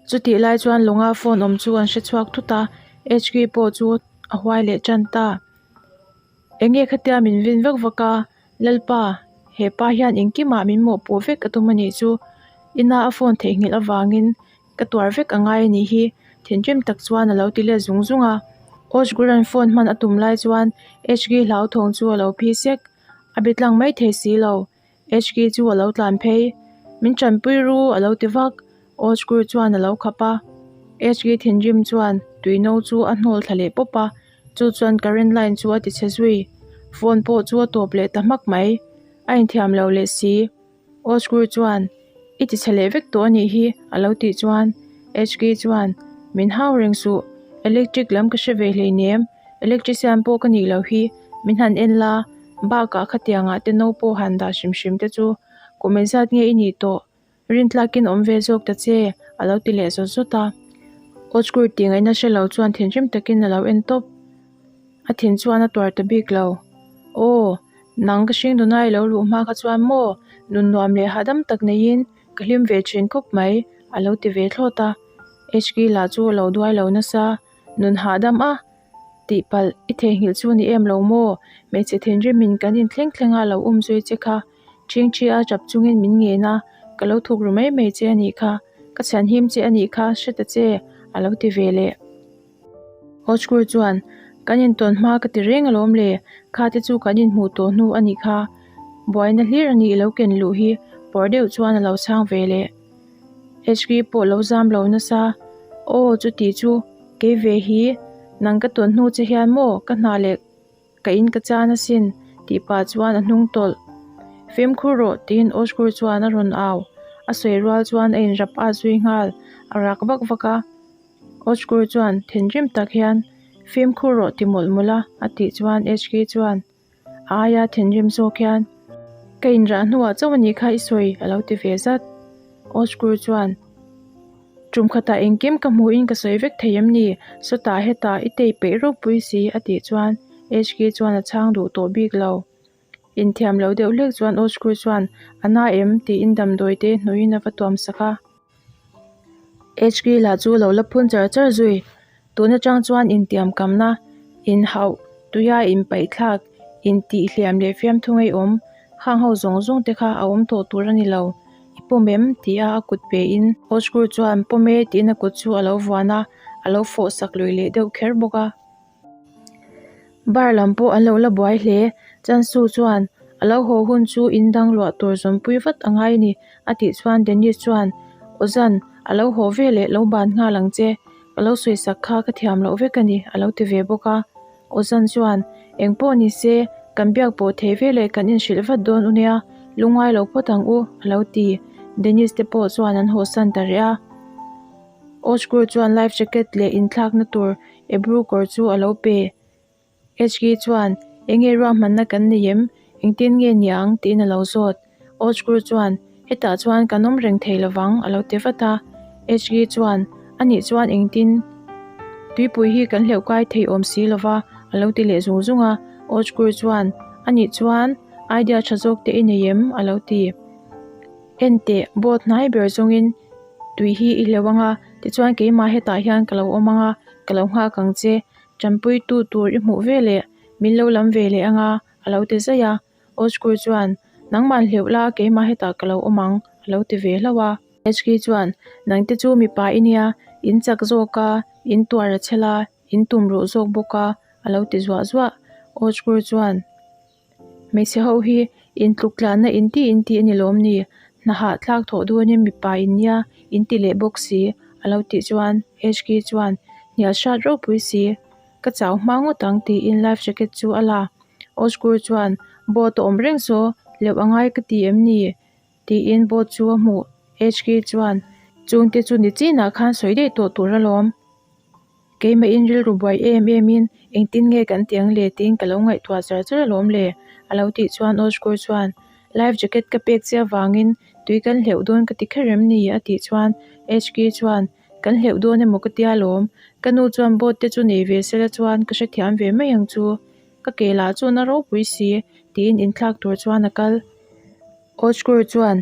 Chutih lai chuan lawnga phone awm chu an hre chhuak thut a, HQ pawh chu a huai leh tan ta. Enge khatia min vin vak vak a, Lalpa, he pa hian engkimah min mawhpuh vek a tum a nih chu. Ina a phone theihnghilh avangin ka tuar vek a ngai a nih hi, thinrim tak chuan a lo ti let zung zung a. Ozgur-a'n phone hman a tum lai chuan HG hlauthawng chu a lo phi sek, a be tlang mai thei si lo. HG chu a lo tlan phei, Min tanpui ru a lo ti vak, Ozgur chuan a lo khap a. HG thinrim chuan tui no chu a hnawl thla leh pawp a, chu chuan current line chu a ti chhe zui. Phone pawh chu a tawp leh ta hmak mai, a inthiam lo leh si. Ozgur chuan, I ti chhe leh vek tawh a nih hi, a lo tih chuan HK chuan, Min hau reng suh, electric lam ka hre ve hleinem, electrician pawh ka nih loh hi, min han en la, bakah khatiangah te no pawh han dah hrim hrim te chu kum engzat nge i nih tawh? Rintlakin awm ve zawk ta che, a lo ti leh zawt zawt a. Ozgur tih ngaihna hre lo chuan thinrim takin a lo en tawp. A thin chuan a tuar ta bik lo. Aw, nang ka hring duna i lo luh hma kha chuan maw, nun nuam leh hahdam tak neiin ka hlim ve thin khawp mai, a lo ti ve thlawt a. HK lah chu a lo duai lo nasa, nun hahdam a tihpalh i theihnghilh chu ni em lo maw? Hmeichhe thinrimin kan inthleng thleng a lo um zui che kha. Ṭhingṭhi a ṭap chungin min ngen a, ka lo thuk ru mai mai che a nih kha, ka chhanhim che a nih kha hre ta che, a lo ti ve leh. Hotchkur chuan, Kan intawn hma ka ti reng alawm le, kha te chu kan inhmuh tawh hnu a nih kha. Buaina hlir a nih lo ken luh hi pawr deuh chuan a lo chhang ve leh. HK pawh lo zam lo nasa, Aw chuti chu, kei ve hi, nang ka tawn hnu che hian maw ka hna leh Ka in ka chan asin, tih pah chuan a hnung tawlh. Fimkhur rawh, tiin Ozgur chuan a rawn au. A sawi rual chuan a inrap at zui nghal, a rak vak vak a. Ozgur chuan thinrim tak hian, Fimkhur rawh ti mawlh mawlh a, a tih chuan HK chuan a aia thinrim zawk hian, Ka inrah hnuah chauh a nih kha i sawi, a lo ti ve zat. Ozgur chuan. Tum khatah engkim ka hmuhin ka sawi vek thei em ni? Sawtah hetah i tei peih ropui si a tih chuan HK chuan a chhang duh tawh bik lo. Inthiam lo deuh hlek chuan Oskur chuan a na em tiin damdawi te hnuaiin a va tuam sak a. HK lah chu lo la phun char char zui. Tun atang chuan intiamkamna, inhauh, tuia inpaihthlak, intihhliam leh fiamthu ngeiawm, khang ho zawng zawng te kha a awm tawh tur a ni lo. I pawm em? ti a a kut pe in. Hoskur chuan pawm e tiin a kut chu a lo vuan a, a lo fawh sak lui leh deuh kher bawk a. Bar lam pawh an lo la buai hle. Chansu chuan a lo haw hun chu in dang luah tur zawmpui vat a ngai a ni a tih chuan Dennis chuan Ozan a lo haw ve leh lo ban nghal ang che. Ka lo sawi sak kha ka thiam loh vek a ni a lo ti ve bawk a. Ozan chuan eng pawh ni se kan biak pawh thei ve leh kan inhrilh vat dawn u nia lungngai lo phawt ang u a lo ti. Dennis te pawh chuan an hawsan ta reh a. Ozgur chuan life jacket leh inthlakna tur Ebru kawr chu a lo pe. HK chuan, Enge ruahmanna kan nei em? Engtin nge niang? tiin a lo zawt. Ozgur chuan, Hetah chuan kan awm reng thei lovang, a lo ti vat a. HK chuan, Anih chuan engtin? Tuipui hi kan hleuh kai thei awm si lova, a lo ti leh zung zung a. Ozgur chuan, Anih chuan idea tha zawk te i nei em? a lo ti. Enteh, boat hnai ber zawngin tui hi i hleuh ang a, tichuan keimah hetah hian ka lo awm ang a, ka lo nghak ang che. Tanpuitu tur i hmuh ve leh min lo lam ve leh ang a, a lo ti zaih a. Ozgur chuan, Nangmah hleuh la, keimah hetah ka lo awm ang, a lo ti ve hlauh a. HK chuan, Nangte chu mipa i nia, in chak zawk a, in tuar a chhel a, in tum ruh zawk bawk a, a lo ti zuah zuah. Ozgur chuan. Hmeichhe ho hi intluk tlanna in ti in ti a ni lawm ni? Hna hahthlak thawh dawnin mipa in nia in ti leh bawk si a lo tih chuan HK chuan hnial hrat ropui si ka chau hma ngawt ang tiin life jacket chu a la. Oskur chuan boat a awm reng saw leuh a ngai ka ti em ni? tiin boat chu a hmuh. HK chuan chungte chu ni chinah khan sawi daih tawh tur alawm. Keimahin rilru buai em em in engtin nge kan ti ang le tiin ka lo ngaihtuah char char alawm le a lo tih chuan Ozgur chuan life jacket ka pek che avangin tui kan hleuh dawn ka ti kher em ni a tih chuan HK chuan kan hleuh dawn emaw ka tia alawm ka nu chuan boat te chu nei ve sela chuan ka hrethiam ve mai ang chu ka ke lah chuan a ropui si tiin inthlak tur chuan a kal. Ozgur chuan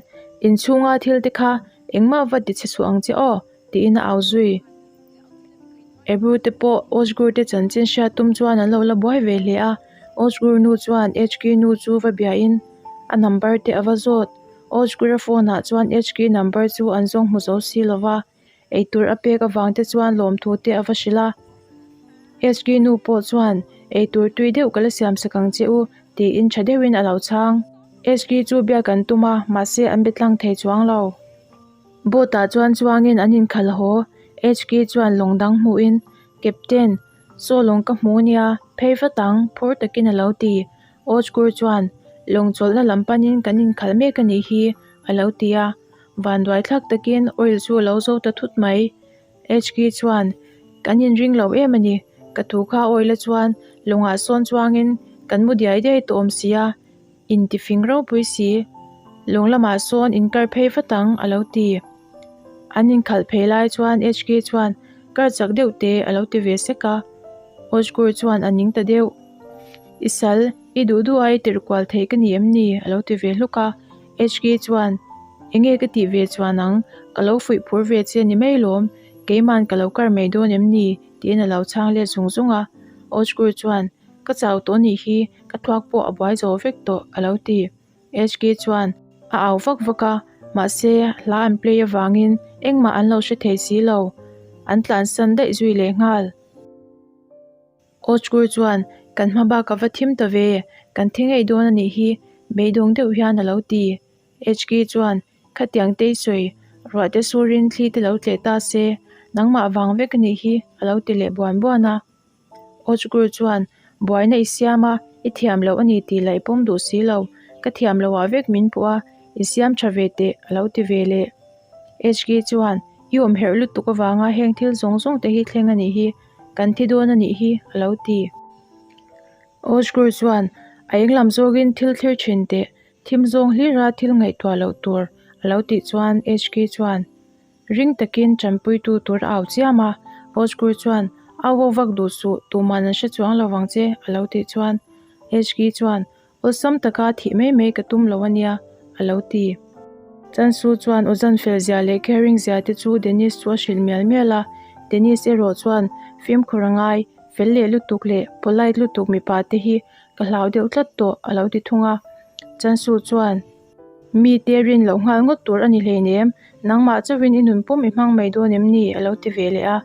inchhunga thil te kha engmah va ti chhe suh ang che aw. Tiin a au zui. Ebru te pawh Ozgur te chanchin hriat tum chuan an lo la buai ve hle a. Ozgur nu chuan HK nu chu va biahin a number te a va zawt. Ozgur-a phone ah chuan HK number chu an zawng hmu zo si lo va. Eitur a pek avang te chuan lawmthu te a va hrilh a. HK nu pawh chuan eitur tui deuh ka la siam sak ang che u tiin tha deuhin a lo chhang. HK chu biak an tum a, mahse an be tlang thei chuang lo. Boat ah chuan chuangin an inkhalh haw. HK chuan lawng dang hmuhin, Captain, saw lawng ka hmu nia, phei vat ang, phur takin a lo ti. Ojkur chuan, Lawng chawlhna lam panin kan inkhalh mek a nih hi, a lo ti a. Vanduai thlak takin oil chu a lo zo ta thut mai. HK chuan, Kan inring lo em a ni, ka thu kha oil a chuan lawngah sawn chuangin kan mu diai diai tawh awm si a. Intifing ropui si, lawng lamah sawn inkar phei vat ang, a lo ti. An inkhalh phei lai chuan HK chuan kar chak deuh te a lo ti ve sek a. Ojkur chuan a ning ta deuh. I sal, i duh duh a i tirh kual theih ka ni em ni? a lo ti ve hluk a. HK chuan, Enge ka tih ve chuan ang, ka lo fuih phur ve che ni mai lawm, keiman ka lo kar mai dawn em ni? tiin a lo chhang let zung zung a. Ojkur chuan, Ka chau tawh nih hi, ka thluak pawh a buai zo vek tawh, a lo ti. HK chuan a au vak vak a, mahse hla an play avangin engmah an lo hre thei si lo. An tlansan daih zui leh nghal. Ochkur chuan, Kan hma bak a va thim ta ve, kan thi ngei dawn a nih hi, beidawng deuh hian a lo ti. HK chuan, Khatiang te i sawi, ruah te surin thli te lo tleh ta se, nangmah vang vek a nih hi, a lo ti leh buan buan a. Ojgur chuan, Buaina i siam a, i thiam loh a ni tih lah i pawm duh si lo. Ka thiam loh ah vek min puh a, i siam tha ve teh, a lo ti ve leh. HK chuan, I awm herh lutuk avanga heng thil zawng zawng te hi thleng a nih hi, kan thi dawn a nih hi, a lo ti. Ojgur chuan, A eng lam zawngin thil thlir thin teh, thim zawng hlira thil ngaihtuah loh tur, a lo tih chuan HK chuan, Ring takin tanpuitu tur a au chiam a, Ozgur chuan, Au vak vak duh suh, tuman an hre chuang lo vang che, a lo tih chuan Hg chuan, Awlsam taka thih mai mai ka tum lo a nia, a lo ti. Chansu chuan Ozan fel zia leh caring zia te chu Dennis chu a hrilh mial mial a, Dennis erawh chuan, Fimkhur a ngai, fel leh lutuk leh polite lutuk mipa te hi ka hlau deuh tlat tawh, a lo ti thung a. Chansu chuan. Mite rin loh nghal ngawt tur a ni hleinem, nangmah chauhin i nun pawm i hmang mai dawn em ni? a lo ti ve leh a.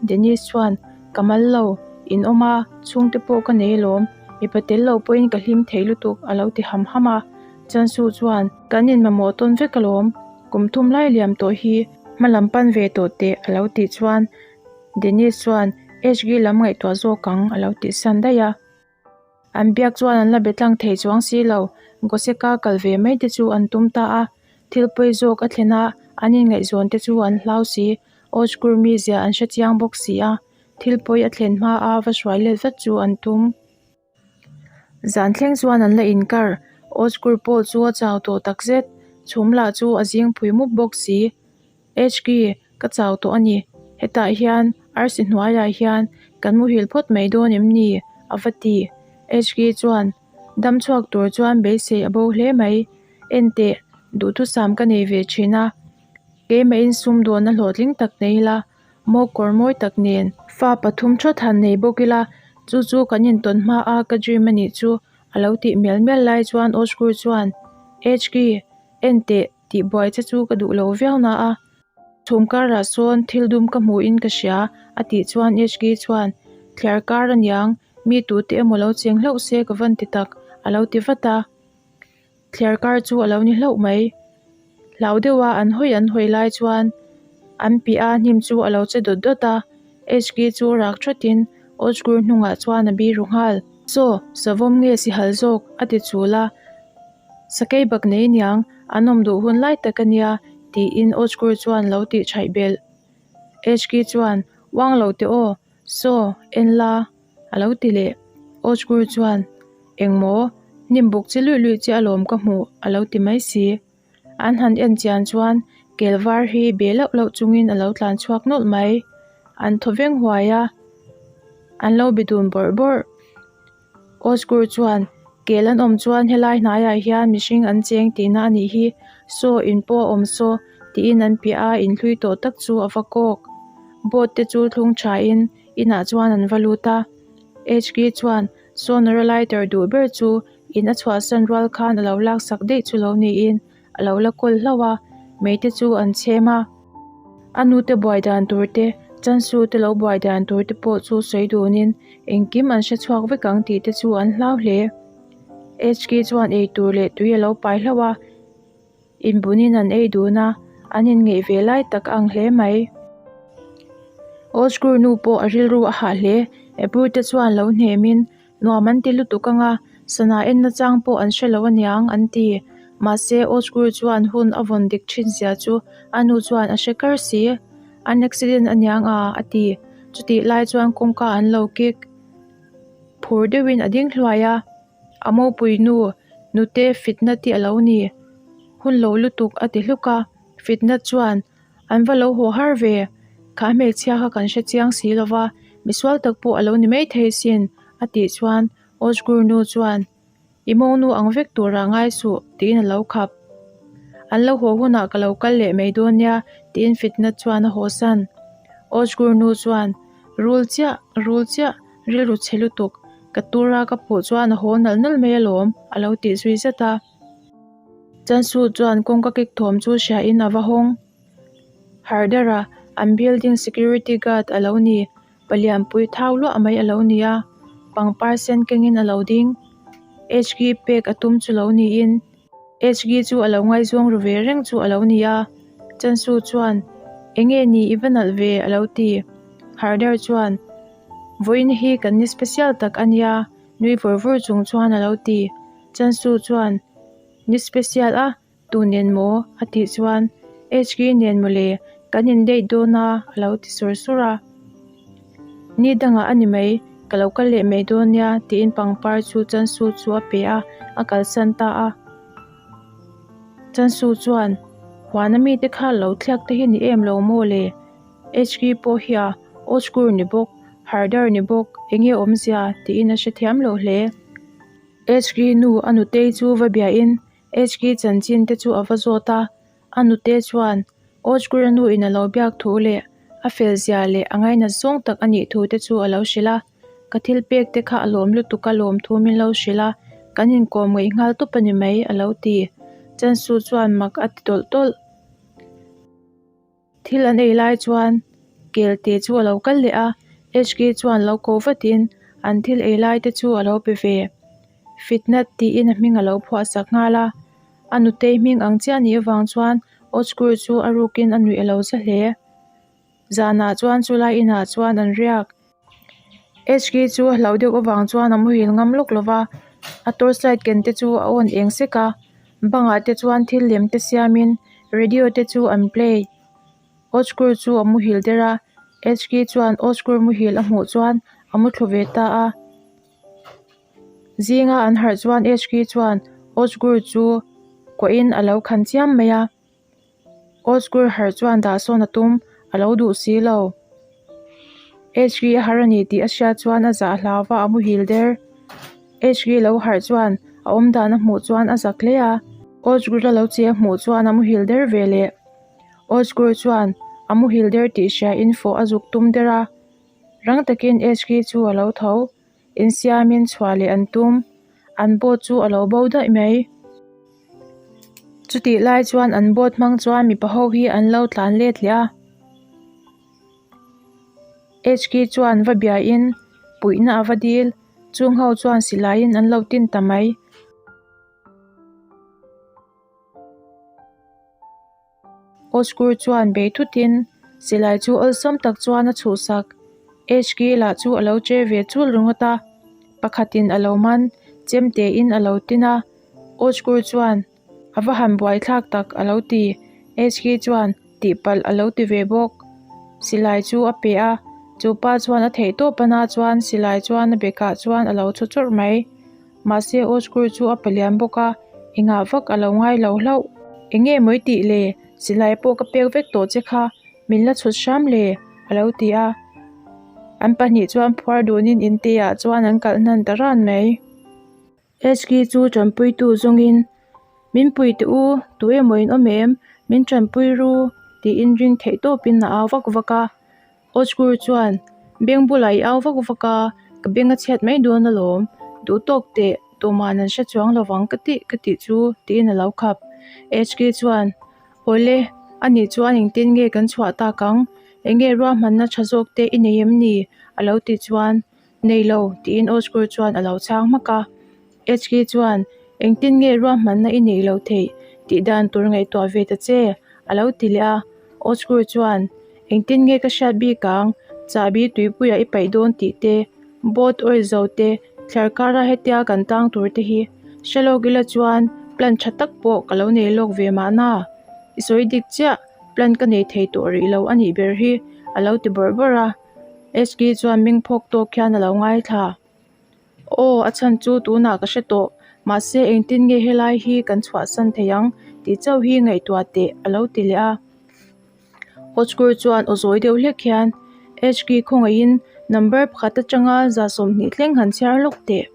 Dennis chuan, Ka mal lo, in awm a, chhungte pawh ka nei alawm, mipa tel lo pawhin ka hlim thei lutuk a lo ti ham ham a. Chansu chuan, Kan inmamawh tawn vek alawm, kum thum lai liam tawh hi hma lam pan ve tawh teh a lo tih chuan Dennis chuan, HG lam ngaihtuah zawk ang a lo tihsan daih a. An biak chuan an la be tlang thei chuang si lo. Goseka kal ve mai te chu an tum ta a. Thil pawi zawk a thlen a, an inngaihzawn te chu an hlau si. Ojkur mizia an hre chiang bawk si a, thil pawi a thlen hma a va hruai let vat chu an tum. Zan thleng chuan an la inkar. Ojkur pawh chu a chau tawh takzet. Chhum lah chu a zing phui mup bawk si. HK, ka chau tawh a ni. Hetah hian arsi hnuaiah hian kan muhil phawt mai dawn em ni? a va ti. HK chuan, Dam chhuak tur chuan beisei a bo hle mai. Enteh, duhthusam ka nei ve thin a. Keimahin sumdawnna hlawhtling tak nei ila, maw kawr mawi tak nen. Fa pathum thawt han nei bawk ila, chu chu kan intawn hma a ka dream a nih chu, a lo tih mial mial lai chuan Oskur chuan, HK, enteh, Tihbuai che chu ka duh lo viau na a, chhum karah sawn thil dum ka hmu in ka hria a tih chuan HK chuan thliar kar aniang mi tute emaw lo cheng hlauh se ka van ti tak a lo ti vat a, thliar kar chu a lo ni hlauh mai. Hlau deuha an hawi an hawi lai chuan an piah a hnim chu a lo che dawt dawt a, HK chu rak thatin Ojkur hnungah chuan a biru nghal. Saw, savawm nge sihal zawk a ti chul a. Sakei bak nei niang, an awm duh hun lai tak a nia, tiin Ojkur chuan lo tih chhaih belh. HK chuan, Uang lo teh aw, saw, en la, a lo ti leh. Ojkur chuan, Engmaw, hnim buk chi luih luih che alawm ka hmuh, a lo ti mai si. An han en chian chuan kel var hi be loh loh chungin a lo tlan chhuak nawlh mai. An thaw veng huai a, an lo be dun bawrh bawrh. Osgur chuan, Kel an awm chuan helai hnaiah hian mihring an cheng tihna a nih hi. Saw in pawh a awm saw. Tiin an piah a inhlui tawh tak chu a va kawk. Boat te chu thlung thain inah chuan an va lut a. HK chuan Sonora lighter duh ber chu in a chhuahsan rual khan a lo laksak daih chu lo niin a lo la kawl hlauh a, mei te chu an chhem a. A nute buai dan tur te, Chansu te lo buai dan tur te pawh chu sawi dunin engkim an hre chhuak vek ang tih te chu an hlau hle. HK chuan eitur leh tui a lo pai hlauh a. Inbunin an ei dun a, an inngeih ve lai tak ang hle mai. Osgur nu pawh a rilru a hah hle, Ebru te chuan lo hnemin, Nuam an ti lutuk ang a, sana en nachang pawh an hre lo aniang, an ti. Mahse, Osgur chuan hun a vawn dik thin zia chu a nu chuan a hre kar si. An accident aniang a, a ti. Chutih lai chuan kawngka an lo kik phur deuhin a ding hluai a. A mopui nu, nute fitna te a lo ni. Hun lo lutuk a ti hluk a, fitna chuan an va lo haw har ve. Kha hmeichhia kha kan hre chiang si lo va, misual tak pawh a lo ni maithei sin a tih chuan Ozgur nu chuan I mawngnu ang vek tura ngai suh tiin a lo khap. An lo haw hunah ka lo kal leh mai dawn nia tiin fitna chuan a haw san. Ozgur nu chuan Rul chiah, rul chiah, rilru chhe lutuk, ka tura ka phuh chuan a haw nalh nalh mai alawm, a lo tih zui zat a. Chansu chuan kawngka kik thawm chu hriain a va hawng. Hardara, an building security guard a lo ni, palianpui thau luah mai a lo ni a, pangpar sen kengin a lo ding. HG pek a tum chu lo niin. HG chu a lo ngaihzawng ru ve reng chu a lo ni a, Chansu chuan, Enge ni i va nalh ve? a lo ti. Harder chuan, Vawiin hi kan ni special tak a nia, nui vawr vawr chung chuan a lo ti. Chansu chuan, Ni special a, tu nen maw? a tih chuan, HG nen mawle, kan in date dawn a, a lo ti sur sur a. Ni dangah a ni mai, ka lo kal leh mai dawn nia tiin pangpar chu Chansu chu a pe a, a kalsan ta a. Chansu chuan, Huana mite kha lo thliak te hi ni em lo maw le? HK pawh hi a Osgur ni bawk, Hardar ni bawk, enge awmzia tiin a hrethiam lo hle. HK nu a nutei chu va biahin HK chanchin te chu a va zawt a. A nute chuan Ozgur-a nu in a lo biak thu leh a fel zia leh a ngainat zawng tak a nih thu te chu a lo hrilh a. Ka thil pek te kha a lawm lutuk a lawm thu min lo hrilh a, kan inkawm ngaih nghal tawp a ni mai a lo ti. Chansu chuan mak a ti tawlh tawlh. Thil an ei lai chuan kelte chu a lo kal leh a, HK chuan lo ko vatin an thil ei lai te chu a lo pe ve. Fitnat tiin a hming a lo phuah sak nghal a, a nutei hming ang chiah anih avang chuan Ozgur chu a rukin a nuih a lo za hle. Zanah chuan chulai inah chuan an riak. HK chu a hlauh deuh avang chuan a muhil ngam lawk lo va, a torchlight ken te chu a on eng sek a, bangah te chuan thil lem te siamin radio te chu an play. Ozgur chu a muhil der a, HK chuan Ozgur muhil a hmuh chuan a mu thlu ve ta a. Zinga an harh chuan HK chuan Ozgur chu kuahin a lo khan chiam mai a. Ozgur harh chuan dah sawn a tum, a lo duh si lo. HK a harh a ni tih a hriat chuan a zah hlau va a muhil der. HK lo harh chuan a awm dan a hmuh chuan a zak hle a. Ozgur a lo che a hmuh chuan a muhil der ve leh. Ozgur chuan a muhil der tih hriain fawh a zuk tum der a. Rang takin HK chu a lo tho. Insiamin chhuah leh an tum. An boat chu a lo bo daih mai. Chutih lai chuan an boat hmang chuan mipa ho hi an lo tlan let leh a. HK chuan va biain puihna a va dil. Chung ho chuan silaiin an lo tin ta mai. Osgur chuan bei thutin silai chu awlsam tak chuan a chhuhsak. HK lah chu a lo che ve chul ringawt a, pakhatin a lo man, chemtein a lo tin a. Osgur chuan, A va han buaithlak tak a lo ti. HK chuan tihpalh a lo ti ve bawk. Silai chu a pe a, chu pa chuan a theih tawp a na chuan silai chuan a bekah chuan a lo chhu chawrh mai. Mahse Osgur chu a palian bawk a, engah vak a lo ngai lo hlauh. Enge mawi tih le, silai pawh ka pek vek tawh che kha, min la chhut hram le, a lo ti a. An pahnih chuan phuar dunin inte ah chuan an kalh hnan ta ran mai. Hki chu tanpuitu zawngin, Min pui teh u, tu emaw in awm em? Min tanpui ru tiin ring theih tawpin a au vak vak a. Ozgur chuan, Beng bulah i au vak vak a, ka beng a chhiat mai dawn alawm. Duh tawk teh, tuman an hre chuang lovang ka tih ka tih chu tiin a lo khap. HK chuan, Awle, anih chuan engtin nge kan chhuah tak ang? Enge ruahmanna tha zawk te i nei em ni? a lo tih chuan, Nei lo, tiin Ozgur chuan a lo chhang hmak a. HK chuan, Engtin nge ruahmanna i neih loh theih tih dan tur ngaihtuah ve ta che? a lo ti leh a. Ozgur chuan, Engtin nge ka hriat bik ang? Chahbi tuipuiah i paih dawn tih te, boat oil zo te, thlar kara hetia kan tang tur te hi hre lawk ila chuan plan tha tak pawh ka lo nei lawk ve mahna. I sawi dik chiah, plan ka nei thei tawh rih lo a nih ber hi, a lo ti bawrh bawrh a. HK chuan mengphawk tawk hian a lo ngaithla. Aw, a chhan chu tunah ka hre tawh. Mahse, engtin nge helai hi kan chhuahsan thei ang tih chauh hi ngaihtuah teh a lo ti leh a. Hotchkur chuan aw zawi deuh hlek hian, HK khawngaihin number pakhat atanga 20 thleng han chhiar lawk teh.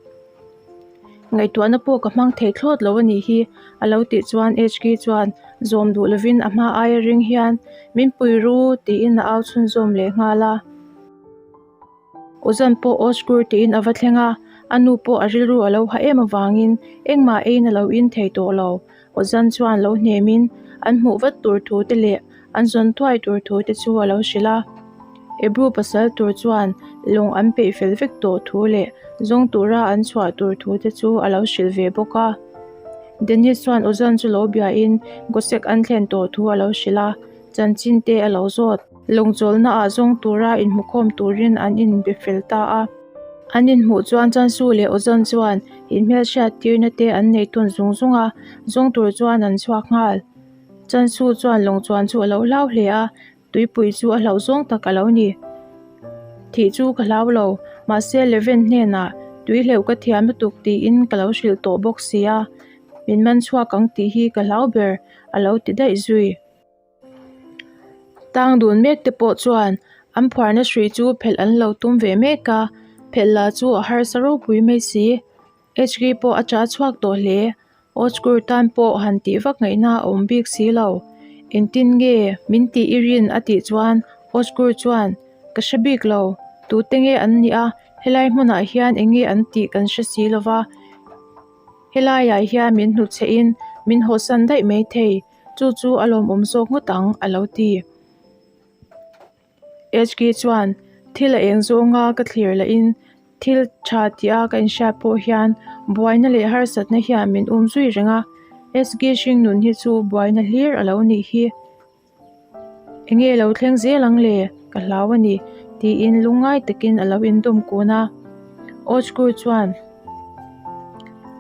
Ngaihtuahna pawh ka hmang thei thlawt lo a nih hi a lo tih chuan HK chuan zawm duh lovin a hma aia ring hian, Min pui ru tiin a au chhunzawm leh nghal a. Ozan pawh Oskur tiin a va thleng a, a nu pawh a rilru a lo ha em avangin engmah eiin a lo in thei tawh lo. Ozan chuan lo hnemin an hmuh vat tur thu te leh an zawn thuai tur thu te chu a lo hrilh a. Ebru pasal tur chuan lawng an peih fel vek tawh thu leh zawng tura an chhuah tur thu te chu a lo hrilh ve bawk a. Dennis chuan Ozan chu lo biain Gosek an thlen tawh thu a lo hrilh a, chanchin te a lo zawt. Lawngchawlhna ah zawng tura inhmukhawm turin an inbe fel ta a. An inhmuh chuan Chansu leh Ozan chuan inhmelhriat tirna te an nei tawn zung zung a, zawng tur chuan an chhuak nghal. Chansu chuan lawngchuan chu a lo hlau hle a, tuipui chu a hlauh zawng tak a lo ni. Thih chu ka hlau lo, mahse Leven hnenah tui hleuh ka thiam lutuk tiin ka lo hrilh tawh bawk si a, min man chhuak ang tih hi ka hlau ber a lo ti daih zui. Tang dun mek te pawh chuan an phuarna hrui chu phelh an lo tum ve mek a, phelh lah chu a harsa ropui mai si. Hri pawh a cha chhuak tawh hle. Oskur tan pawh han tih vak ngaihna a awm bik si lo. Engtin nge min tih i rin a tih chuan Oskur chuan ka hre bik lo, tute nge an nih a, helai hmunah hian eng nge an tih kan hre si lova, helaiah hian min hnutchhehin min hawsan daih maithei. Chu chu a lawmawm zawk ngawt ang, a lo ti. HK chuan, Thil a eng zawnga ka thlir lahin thil tha tia ka inhriat pawh hian buaina leh harsatna hian min um zui reng a. SG hringnun hi chu buaina hlir a lo nih hi. Enge lo thleng zel ang le? Ka hlau a ni, tiin lungngai takin a lo indawm kun a. Ozgur chuan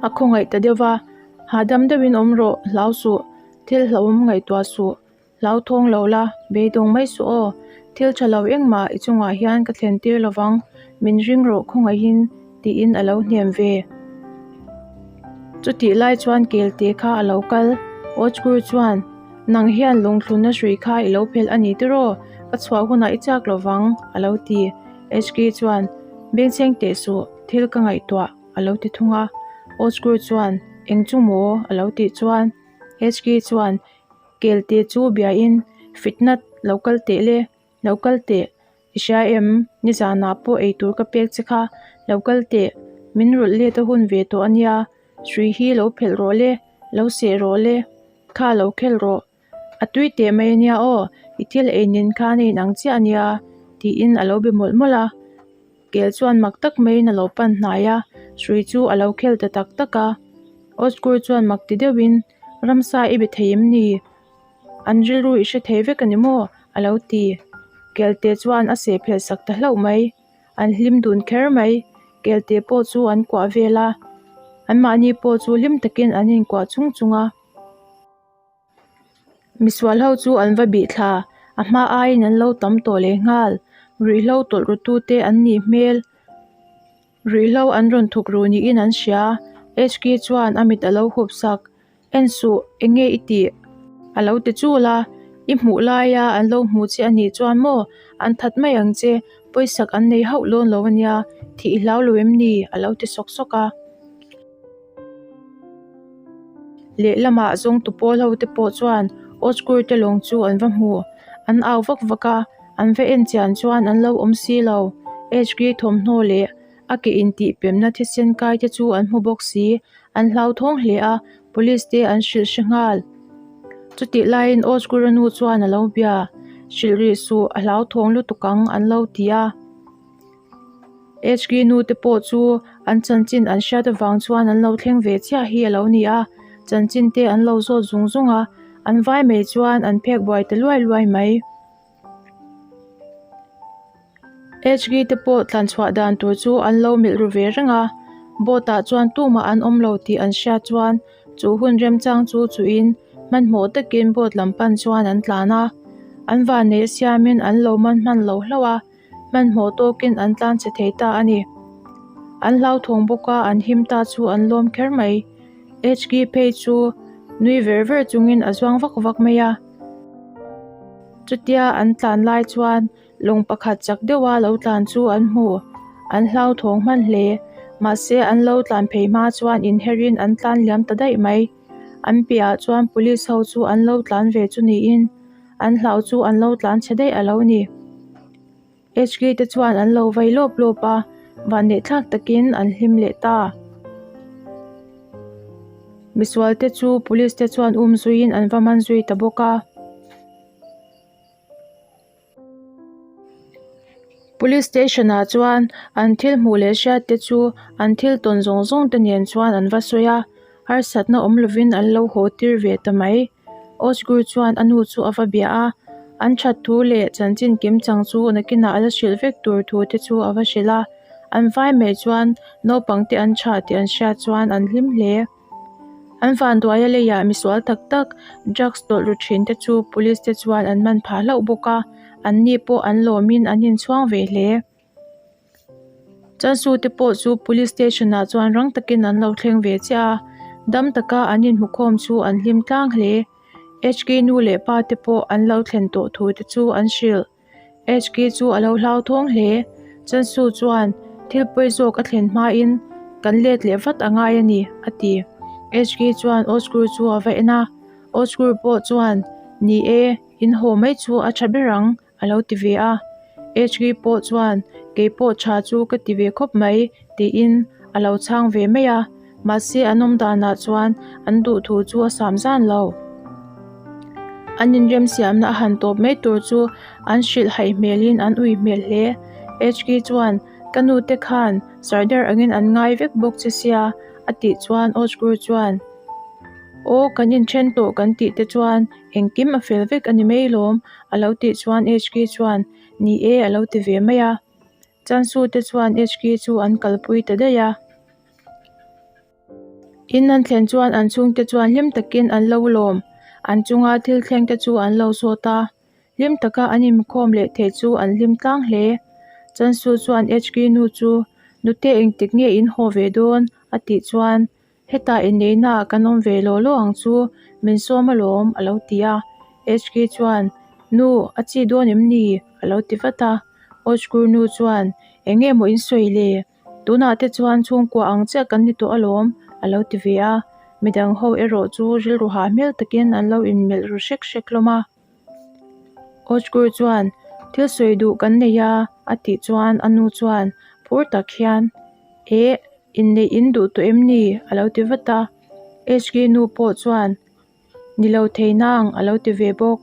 a khawngaih ta deuh va. Hahdam deuhin awm rawh, hlau suh, thil hlauhawm ngaihtuah suh, hlau thawng lo la, beidawng mai suh aw, thil tha lo engmah i chungah hian ka thlen tir lovang, min ring rawh khawngaihin tiin a lo hnem ve. Chutih lai chuan kelte kha a lo kal, Ozgur chuan, Nang hian lungthlunna hrui kha i lo phelh a ni tiraw, ka chhuah hunah i chak lovang, a lo ti. HK chuan, Bengchheng teh suh, thil ka ngaihtuah. a lo ti thung a. Osgur chuan, Eng chu maw? a lo tih chuan HK chuan kelte chu biain, Fitnat, lo kal teh le, lo kal teh, i hria em? Nizanah pawh eitur ka pek che kha, lo kal teh, min rulh let a hun ve tawh a nia, hrui hi lo phelh rawh le, lo seh rawh le, kha lo khel rawh. A tui teh mai ania aw, i thil ei nen khan a inang chiah ania tiin a lo be mawlh mawlh a. Kel chuan mak tak maiin a lo pan hnai a, hrui chu a lo khel ta tak tak a. Oskur chuan mak ti deuhin, Ramsa i be thei em ni? An rilru i hre thei vek a ni maw? a lo ti. Kelte chuan a seh phelh sak ta hlauh mai. An hlim dun kher mai. Kelte pawh chu an kuah vel a, anmahni pawh chu hlim takin an inkuah chung chung a. Misual ho chu an va bih thla, a hma aiin an lo tam tawh leh nghal. Ruihhlo tawlh ru tute an nih hmel. Ruihhlo an rawn thuk ru niin an hria. HK chuan a mit a lo hup sak. En suh, eng nge i tih? A lo ti chul a, I hmuh laia an lo hmu che a nih chuan maw an that mai ang che, pawisak an nei hauh lawn lo a nia, thih i hlau lo em ni? A lo ti sawk sawk a. Lehlamah zawngtu pawl ho te pawh chuan Ozgur te lawng chu an va hmu. An au vak vak a, an va en chian chuan an lo awm si lo. HG thawmhnaw leh a ke intih pemna thisen kai te chu an hmu bawk si. An hlauthawng hle a, police te an hrilh hre nghal. Chutih laiin Ozgur-a nu chuan a lo bia, Hrilh rih suh, a hlauthawng lutuk ang an lo ti a. HK nu te pawh chu an chanchin an hriat avang chuan an lo thleng ve chiah hi a lo ni a, chanchin te an lo zawt zung zung a, an vai mai chuan an phek buai ta luai luai mai. HK te pawh tlan chhuah dan tur chu an lo melh ru ve reng a, boat ah chuan tumah an awm lo tih an hriat chuan chu hun remchang chu chuhin hmanhmawh takin boat lam pan chuan an tlan a, an vanneih siamin an lo man hman lo hlauh a. Hmanhmawh tawkin an tlan che thei ta a ni. An hlauthawng bawk a, an him ta chu an lawm kher mai. HK phei chu nui ver ver chungin a zuang vak vak mai a. Chutia an tlan lai chuan lawng pakhat chak deuha lo tlan chu an hmu. An hlauthawng hman hle. Mahse an lo tlan phei hma chuan inherin an tlan liam ta daih mai. An piahah chuan police ho chu an lo tlan ve chu niin An hlau chu an lo tlan chhe daih a lo ni. HK te chuan an lo vai lawp lawp a, vanneih thlak takin an hlim leh ta. Misual te chu police te chuan um zuiin an va man zui ta bawk a. Police station ah chuan an thil hmuh leh hriat te chu an thil tawn zawng zawng te nen chuan an va sawi a, harsatna awm lovin an lo haw tir ve ta mai. Osgur chuan a nu chu a va bia a, an that thu leh chanchin kim chang chu nakinah a la hrilh vek tur thu te chu a va hrilh a, an vai mai chuan naupang te an tha tih an hriat chuan an hlim hle. An vanduaia leiah misual tak tak drugs tawlh ru thin te chu police te chuan an man phah hlauh bawk a, an ni pawh an lawmin an inchhuang ve hle. Chansu te pawh chu police station ah chuan rang takin an lo thleng ve chiah a, dam taka an inhmukhawm chu an hlim tlang hle. HK nu leh pa te pawh an lo thlen tawh thu te chu an hrilh. HK chu a lo hlauthawng hle. Chansu chuan thil pawi zawk a thlen hmain kan let leh vat a ngai a ni, a ti. HK chuan Osgur chu a va en a, Osgur pawh chuan, Ni e, in haw mai chu a tha ber ang, a lo ti ve a. HK pawh chuan, Kei pawh tha chu ka ti ve khawp mai, tiin a lo chhang ve mai a. Mahse an awm danah chuan an duh thu chu a sam zan lo. An inremsiamna a han tawp mai tur chu an hrilh haih hmelin an ui hmel hle. HK chuan, Ka nu te khan Sardar angin an ngai vek bawk che sia, a tih chuan Ozgur chuan, Aw, kan inthen tawh kan tih te chuan engkim a fel vek a ni mai lawm, a lo tih chuan HK chuan, Ni e, a lo ti ve mai a. Chansu te chuan HK chu an kalpui ta daih a. In an thlen chuan an chhungte chuan hlim takin an lo lawm. An chunga thil thleng te chu an lo zawt a. Hlim taka an inkhawm leh theih chu an hlim tlang hle. Chansu chuan HK nu chu, Nute engtik nge in haw ve dawn? a tih chuan, Hetah inneihna ah kan awm ve law law ang chu, min sawm alawm, a lo ti a. HK chuan, Nu, a chi dawn em ni? a lo ti vat a. Ozgur nu chuan, Eng nge maw in sawi le? Tunah te chuan chhungkua ang chiah kan ni tawh alawm, a lo ti ve a. Midang ho erawh chu rilru hah hmel takin an lo inmelh ru hrek hrek hlawm a. Ozgur chuan, Thil sawi duh kan nei a, a tih chuan a nu chuan phur tak hian, Eh, inneih in duh tawh em ni? a lo ti vat a. HK nu pawh chuan, Ni lo thei nang, a lo ti ve bawk.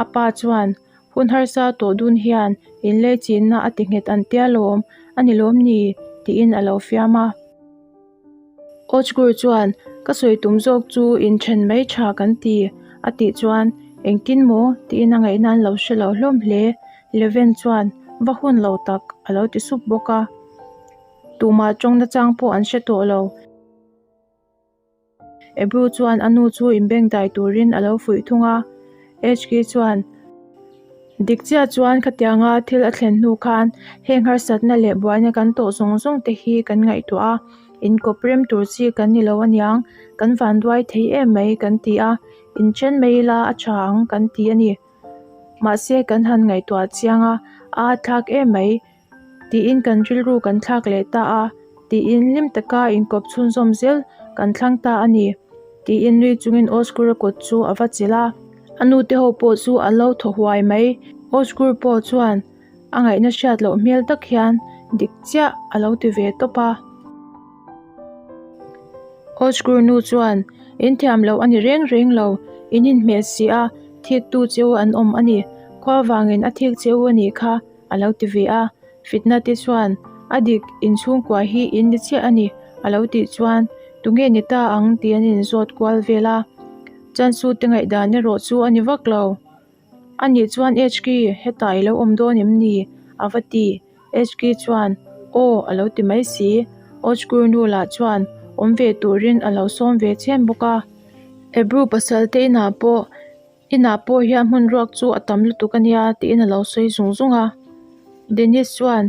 A pa chuan, Hun harsa tawh dun hian inlei chinna a ti nghet an tia lawm, a ni lawm ni? tiin a lo fiam a. Ozgur chuan, Ka sawi tum zawk chu inthen mai tha kan ti, a tih chuan, Engtin maw? tiin a ngaihna an lo hre lo hlawm hle. Leven chuan, Va hun lo tak, a lo ti sup bawk a. Tumah tawng nachang pawh an hre tawh lo. Ebru chuan a nu chu inbengdai turin a lo fuih thung a, HK chuan, Dik chiah chuan khatianga thil a thlen hnu khan heng harsatna leh buaina kan tawh zawng zawng te hi kan ngaihtuah a, inkawp rem tur chi kan ni lo aniang, kan vanduai thei em mai kan ti a, inchen mai ila a tha ang kan ti a ni. Mahse kan han ngaihtuah chiang a, a thlak em mai. Tiin kan rilru kan thlak leh ta a, tiin hlim taka inkawp chhunzawm zel kan thlang ta a ni, tiin nui chungin Oscar-a kut chu a va chilh a. A nu te ho pawh chu an lo thaw huai mai. Osgur pawh chuan a ngaihna hriat loh hmel tak hian dik chiah a lo ti ve tawp a. Osgur nu chuan, In thiam loh a ni reng reng lo, in inhmeh si a, thiktu cheu an awm a ni. Khua vangin a thik cheu a nih kha. a lo ti ve a, Fitna te chuan, A dik, inchhungkua hi in ni chiah a ni, a lo tih chuan, Tunge ni ta ang? tih an inzawt kual vel a. Chansu te ngaihdan erawh chu a ni vak lo. A nih chuan HK, hetah i lo awm dawn em ni? a va ti. HK chuan, Aw, a lo ti mai si. Ochkur nu lah chuan awm ve turin a lo sawm ve chian bawk a. Ebru pasal te inah pawh Inah pawh hian hmun ruak chu a tam lutuk a nia tiin a lo sawi zung zung a. Dennis chuan,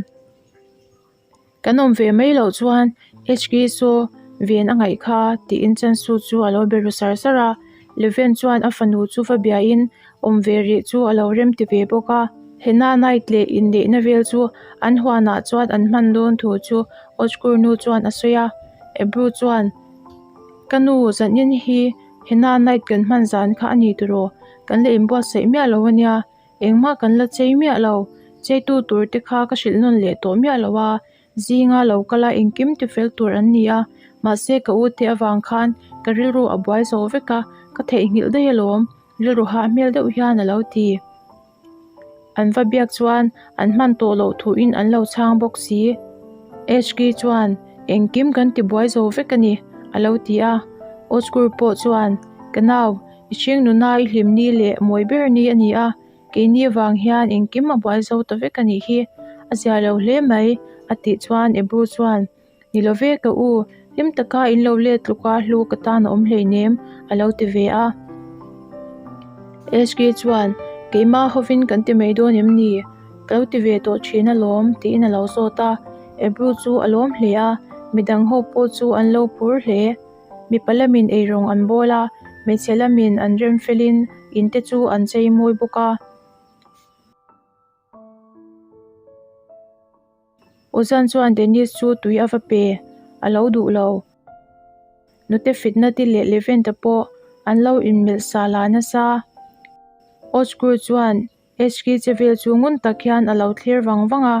Kan awm ve mai loh chuan HK saw ven a ngaih kha tiin Chansu chu a lo be ru sar sar a. Leven chuan a fanu chu va biain awm ve rih chu a lo rem ti ve bawk a. Hena night leh inneihna vel chu an huanah chuan an hman dawn thu chu Ochkur nu chuan a sawi a. Ebru chuan, Ka nu, zanin hi Hena night kan hman zan kha a ni tiraw? Kan la inbuatsaih miah lo a nia, engmah kan la chei miah lo. Cheitu tur te kha ka hrilh nawn leh tawh miah lo a, zinga lo kala engkim ti fel tur an ni a, mahse ka u te avang khan ka rilru a buai zo vek a, ka theihnghilh daih alawm, rilru hah hmel deuh hian a lo ti. An va biak chuan an hman tawh loh thuin an lo chhang bawk si. HK chuan, Engkim kan ti buai zo vek a ni, a lo ti a. Oskur pawh chuan, Ka nau, i hring nuna i hlim ni leh mawi ber ni a ni a, keini avang hian engkim a buai zo ta vek a nih hi, a zia lo hle mai, a tih chuan Ebru chuan, Ni lo ve ka u, hlim taka in lo let tluk a hlu ka tan a awm hleinem, a lo ti ve a. HK chuan, Keimah hovin kan ti mai dawn em ni? Ka lo ti ve tawh thin alawm, tiin a lo zawt a. Ebru chu a lawm hle a, midang ho pawh chu an lo phur hle. Mipa lamin eirawng an bawl a, hmeichhe lamin an rem felin in te chu an chei mawi bawk a. Ozan chuan Dennis chu tui a va pe, a lo duh lo. Nute fitna te leh Levent-a pawh an lo inmelh sa la nasa. Ozgur chuan Eshki che vel chu ngun tak hian a lo thlir vang vang a,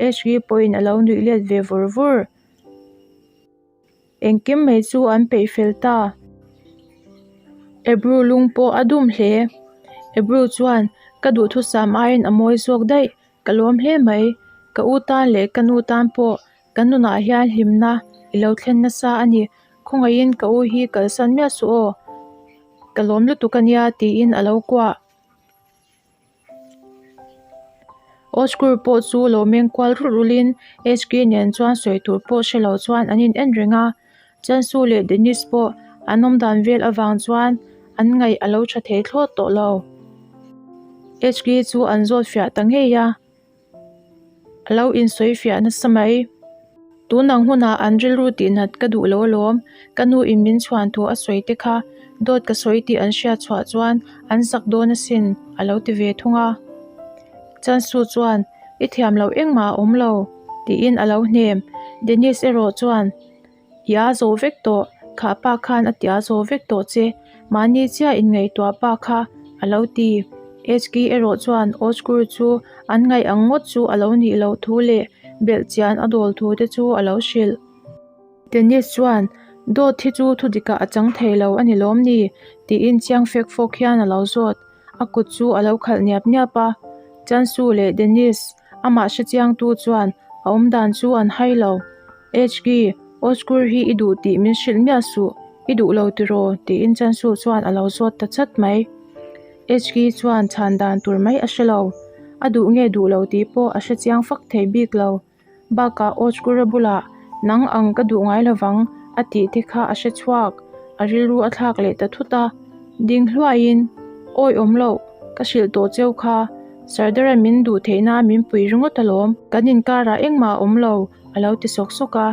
Eshki pawhin a lo nuih let ve vur vur. Engkim mai chu an peih fel ta. Ebru lung pawh a dum hle. Ebru chuan, Ka duhthusam aiin a mawi zawk daih, ka lawm hle mai. Ka u tan leh ka nu tan pawh kan nunah hian hlimna i lo thlen nasa a ni. Khawngaihin ka u hi kalsan miah suh aw. Ka lawm lutuk a nia tiin a lo kuah. Oskur pawh chu lo meng kual rulh rulhin HK nen chuan sawi tur pawh hre lo chuan an in en reng a. Chansu leh Dennis pawh an awm dan vel avang chuan an ngaih a lo tha thei thlawt tawh lo. HK chu an zawt fiah ta ngei a. A lo insawi fiah nasa mai. Tun ang hunah an rilru tihnat ka duh lo alawm. Ka nu in min chhuan thu a sawi te kha dawt ka sawi tih an hriat chhuah chuan an zak dawn asin a lo ti ve thung a. Chansu chuan i thiam loh engmah a awm lo tiin a lo hnem. Dennis erawh chuan. I a zo vek tawh, kha pa khan a ti a zo vek tawh che, mahni chiah inngaihtuah pa kha a lo ti. HK erawh chuan Oskur chu an ngaih ang ngawt chu a lo nih loh thu leh belh chian a dawl thu te chu a lo hrilh. Dennis chuan, Dawt hi chu thudikah a chang thei lo a ni lawm ni? tiin chiang fek fawk hian a lo zawt. A kut chu a lo khalh niap niap a, Chansu leh Dennis amah hrechiangtu chuan a awmdan chu an hai lo. HK, Oskur hi i duh tih min hrilh miah suh, i duh lo tiraw? tiin Chansu chuan a lo zawt ta chat mai. HK chuan chhan dan tur mai a hre lo. A duh nge duh lo tih pawh a hrechiang fak thei bik lo. Bakah Ochkura bulah nang ang ka duh ngai lovang a tih te kha a hre chhuak, a rilru a thlak leh ta thut a. Ding hluaiin, Awi awm loh, ka hrilh tawh cheu kha, Sardara min duh theihna min pui ringawt alawm, kan inkarah engmah a awm lo, a lo ti sawk sawk a.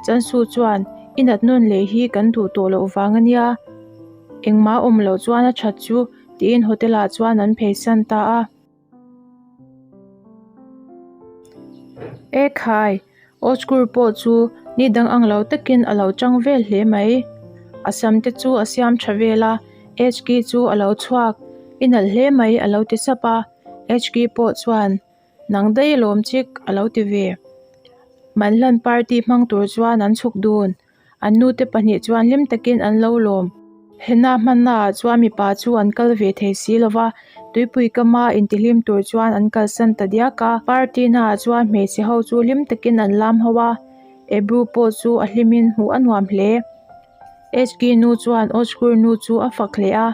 Chansu chuan, I nat nawn leh hi kan duh tawh loh vang a nia, engmah a awm loh chuan a that chu, tiin hotel ah chuan an pheisan ta a. E khai! Oskur pawh chu ni dang ang lo takin a lo chang vel hle mai. A sam te chu a siam tha vel a, HK chu a lo chhuak. I nalh hle mai a lo ti sap a, HK pawh chuan Nang daih alawm chik a lo ti ve. Manhlan party hmang tur chuan an chhuk dun. An nute pahnih chuan hlim takin an lo lawm. Henna hmannaah chuan mipa chu an kal ve thei si lo va, tuipui kama intihlim tur chuan an kalsan ta diak a. Party naah chuan hmeichhe ho chu hlim takin an lam ho a, Ebru pawh chu a hlimin hmuh a nuam hle. HK nu chuan Oskur nu chu a fak hle a,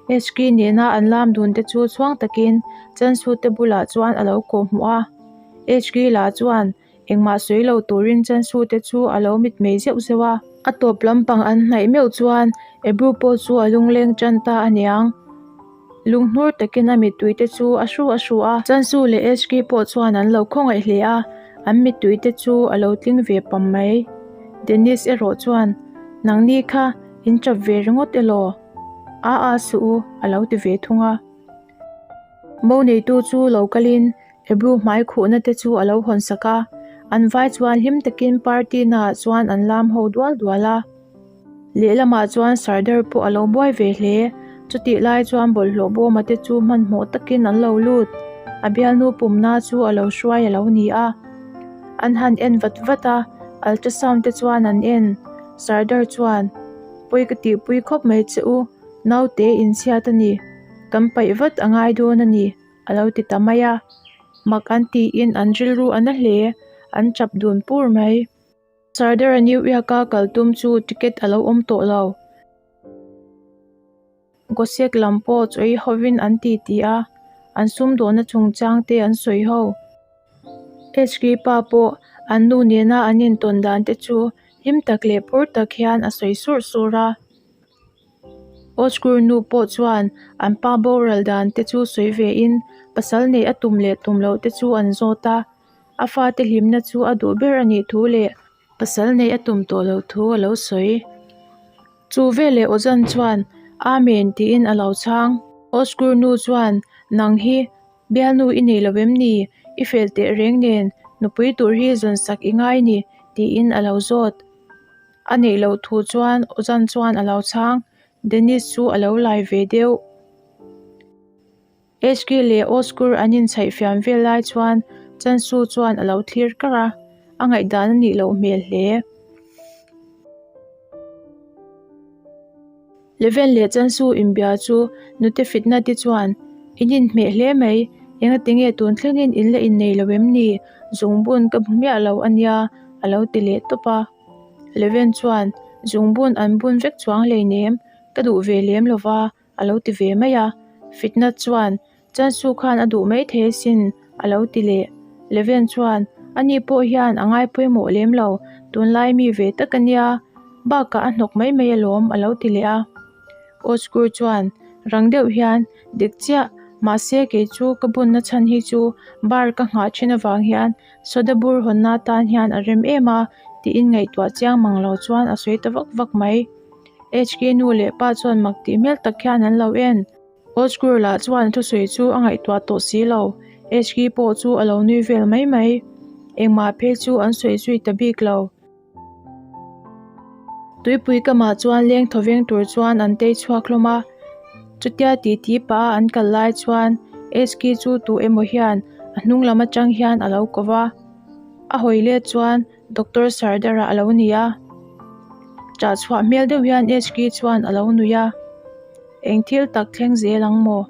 HK nena an lam dun te chu chhuang takin Chansu te bulah chuan a lo kawhhmuh a. HK lah chuan Engmah sawi lo turin Chansu te chu a lo mitmei zeuh zeuh a. A tawp lampang an hnaih meuh chuan Ebru pawh chu a lungleng tan ta a niang. Lunghnur takin a mittui te chu a hru a hru a. Chansu leh HK pawh chuan an lo khawngaih hle a, an mittui te chu a lo tling ve pam mai. Dennis erawh chuan, Nangni kha in tap ve ringawt elaw? A a suh u, a lo ti ve thung a. Mo neitu chu lo kalin Ebru hmai khuhna te chu a lo hawn sak a, an vai chuan hlim takin party naah chuan an lam ho dual dual a. Lehlamah chuan Sardar pawh a lo buai ve hle, chutih lai chuan bawlhhlawh bawma te chu hmanhmawh takin an lo lut, a bialnu pumna chu a lo hruai a lo ni a. An han en vat vat a, ultrasound te chuan an en, Sardar chuan, Pawi ka tihpui khawp mai che u, naute inchhiat a ni, kan paih vat a ngai dawn a ni. a lo ti ta mai a, mak an tiin an rilru a na hle, an chap dun pur mai. Sardar a New York a kal tum chu ticket a lo awm tawh lo. Gosek lam pawh chawi hovin an ti ti a, an sumdawhna chungchang te an sawi ho. HK pa pawh an nu nena an intawn dan te chu hlim tak leh phur tak hian a sawi surh surh a. Oskur nu pawh chuan an pa boral dan te chu sawi ve in pasal neih a tum leh tum loh te chu an zawt a, a fate hlimna chu a duh ber a nih thu leh pasal neih a tum tawh loh thu a lo sawi. Chu veleh Ozan chuan Amen tiin a lo chhang. Oskur nu chuan nang hi bialnu i nei lo em ni? I fel teh reng nen nupui tur hi zawn sak i ngai ni tiin a lo zawt. A neih loh thu chuan Ozan chuan a lo chhang, Dennis chu a lo lai ve deuh. HK leh Oskur an inchhaih fiam vel lai chuan Chansu chuan a lo thlir kar a, a ngaihdan a nih loh hmel hle. Leven leh Chansu inbia chu nute fitna te chuan, In inhmeh hle mai, engatinge tun thlengin in la innei lo em ni? Zungbun ka hmu miah lo a nia, a lo ti leh tawp a. Leven chuan, Zungbun an bun vek chuang hleinem, ka duh ve lem lo va, a lo ti ve mai a. Fitna chuan, Chansu khan a duh mai thei asin, a lo ti leh. Leven chuan, Ani pawh hian a ngai pawimawh lem lo, tunlai mi ve tak a nia, bakah a hnawk mai mai alawm, a lo ti leh a. Oskur chuan, Rang deuh hian, Dik chiah, mahse kei chu ka bunna chhan hi chu bar ka nghah thin avang hian soda bur hawnna tan hian a rem em a, tiin ngaihtuah chiang mang lo chuan a sawi ta vak vak mai. HK nu leh pa chuan mak tih hmel tak hian an lo en. Osgur lah chuan thusawi chu a ngaihtuah tawh si lo, HK pawh chu a lo nui vel mai mai. Engmah phei chu an sawi zui ta bik lo. Tuipui kamah chuan leng thawveng tur chuan an tei chhuak hlawm a, chutia titi pah a an kal lai chuan HK chu tu emaw hian a hnung lam atang hian a lo ko va, a hawi let chuan Doctor Sardar-a a lo ni a, ṭah chhuah hmel deuh hian HK chuan a lo nui a, eng thil tak thleng zel ang maw?